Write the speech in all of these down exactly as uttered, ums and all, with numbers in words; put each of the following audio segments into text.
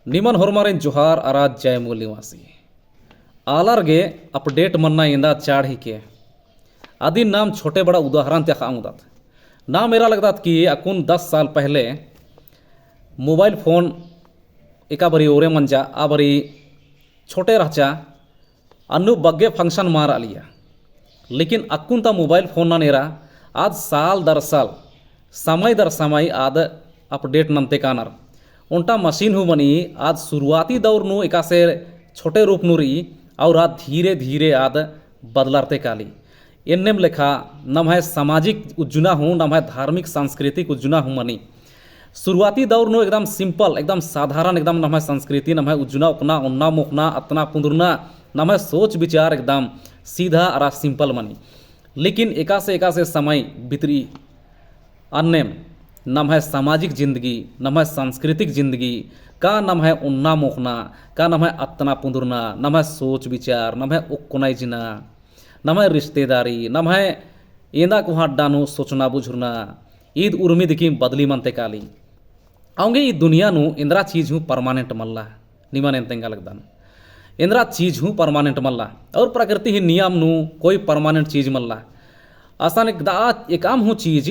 निमन होरमारिन जोहार अरा जय मूल निवासी। आलर गे update मन्ना एन्दा चाड़ हिके। अदिन नाम छोटे बड़ा उदाहरण ती अख़आ ओंगदत। नाम एरा लगदत कि अक्कुन दस साल पहले mobile phone एका बारी ओरे मंजा, आ बारी छोटे रहचा, अन्नु बग्गे function मल रआलिया। लेकिन अक्कुन ता mobile phone नन एरा, आद साल दर साल, समय दर समय आद update नन्ते कानर। ओन्टा machine हूँ मनी, आद शुरुआती दौर नू एकासे छोटे रूप नू रई, और आद धीरे धीरे आद बदलरते काली। एन्नेम लेखा नम्है सामाजिक उज्जना हूँ, नम्है धार्मिक सांस्कृतिक उज्जना हूँ मनी। शुरुआती दौर नू एकदम simple, एकदम साधारण, एकदम नम्है संस्कृति, नम्है उज्जना ओक्कना, ओन्ना मोख़ना, अत्तना पुन्दुरना, नम्है सोच विचार एकदम सीधा अरा simple मनी। लेकिन एकासे एकासे समय बितरी अन्नेम नम्है सामाजिक जिन्दगी, नम्है सांस्कृतिक जिन्दगी, का नम्है ओन्ना मोख़ना, का नम्है अत्तना पुन्दुरना, नम्है सोच विचार, नम्है ओक्कना इजना, नम्है रिश्तेदारी, नम्है एन्दा कोहाँ अड्डा नू सोचना बुझुरना, ईद उर्मी दिकिम बदली मन्ते काली। औंगे ई दुनिया नू एन्दरा चीज हूँ permanent मल्ला, निमन एन तेंगा लगदन। एन्दरा चीज हूँ permanent मल्ला, और प्रकृति ही नियम नू कोई permanent चीज मल्ला। असन एकदा एकअम हूँ चीज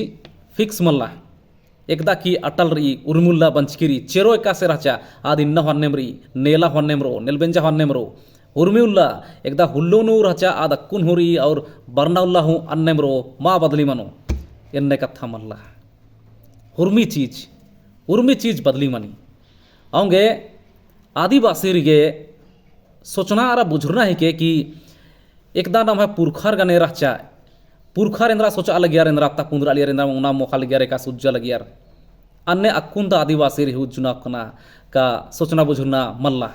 fix मल्ला। एकदा की अटल रई, उर्मी उल्ला बंचकी रई, चेरो एकासे रहचा, आद इन्ना हूँ अन्नेम रई, नेला हूँ अन्नेम रओ, नेलबेंजा हूँ अन्नेम रओ। उर्मी उल्ला एकदा हुल्लो नू रहचा, आद अक्कुन हूँ रई, और बरना उल्ला हूँ अन्नेम रओ, मल बदली मनो। एन्ने कत्था मल्ला। उर्मी चीज, उर्मी चीज बदली मनी। औंगे आदिवासिर गे सोचना अरा बुझुरना हिके कि एकदा नम्है पुरखर गने रहचा, पुरखर एन्दरा सोचआ लगियर, एन्दरा अत्ता पुन्दुरआ लगियर, एन्दरा ओन्ना मोख़आ लगियर, एकासे उज्जा लगियर। अन्ने अक्कुन ता आदिवासिर ही उज्जना ओक्कना का सोचना बुझुरना मल्ला।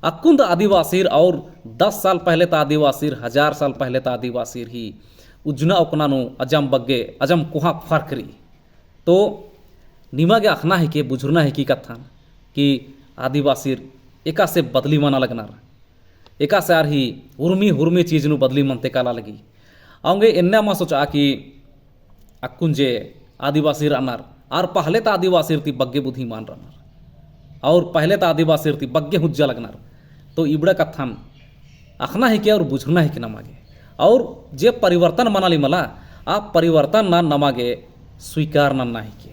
अक्कुन ता आदिवासिर और दस साल पहले ता आदिवासिर, हजार साल पहले ता आदिवासिर ही उज्जना ओक्कना नू अजम बग्गे, अजम कोहाँ फर्क रई। तो निमा गे अख़ना हिके, बुझुरना हिके कत्थन कि आदिवासिर एकासे बदली मना लगनर, एकासे आर ही उर्मी, उर्मी चीज नू बदली मन्ते काला लगी। औंगे एन्ने मल सोचआ कि अक्कुन जे आदिवासिर रअनर, आर पहले ता आदिवासिर ती बग्गे बुद्धिमान रअनर, और पहले ता आदिवासिर ती बग्गे उज्जा लगनर। तो इबड़ा कत्थन अख़ना हिके और बुझुरना हिके नमा गे। और जे परिवर्तन मनाली मला, आ परिवर्तन नन नमा गे स्वीकार नन्ना हिके।